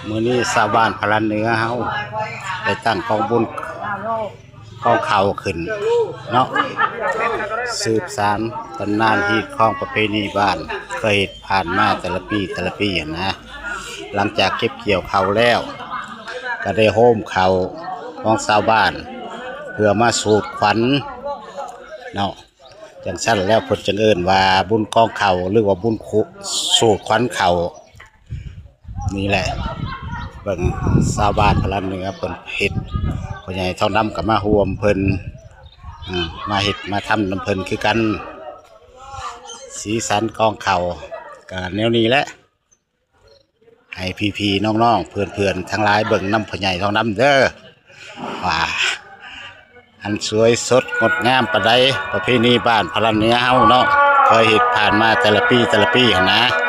ມື້ນີ້ຊາວບ້ານພະລານເໜືອເຮົາໄດ້ຕັ້ງກອງບຸນກອງເຂົ້າຂຶ້ນເນາະ ສືບສານຕຳນານຮີດຄອງປະເພນີບ້ານ ເຄີຍເຮັດຜ່ານມາແຕ່ລະປີແຕ່ລະປີຫັ້ນນະ. ຫຼັງຈາກເກັບກ່ຽວເຂົ້າແລ້ວ ກໍໄດ້ໂຮມເຂົ້າຂອງຊາວບ້ານ ເພື່ອມາສູດຂວັນເນາະ. ຈັ່ງຊັ້ນແລ້ວເພິ່ນຈຶ່ງເອີ້ນວ່າບຸນກອງເຂົ້າ ຫຼືວ່າບຸນຂ- ສູດຂວັນເຂົ້ານີ້ແຫຼະ. ເບິ່ງຊາວບ້ານພະລານເໜືອເພິ່ນເຮັດ ພໍ່ໃຫຍ່ທອງດຳກໍມາຮ່ວມເພິ່ນ ອາ ມາເຮັດມາທຳນຳເພິ່ນຄືກັນ. ສີສັນກອງເຂົ້າກໍແນວນີ້ແຫຼະ. ໃຫ້ພີ່ໆນ້ອງໆເພື່ອນໆທັງຫຼາຍເບິ່ງນຳພໍ່ໃຫຍ່ທອງດຳເດີ ວ່າອັນສວຍສົດງົດງາມປານໃດ ປະເພນີບ້ານພະລານເໜືອເຮົາເນາະ ເຄີຍເຮັດຜ່ານມາແຕ່ລະປີແຕ່ລະປີຫັ້ນນະ.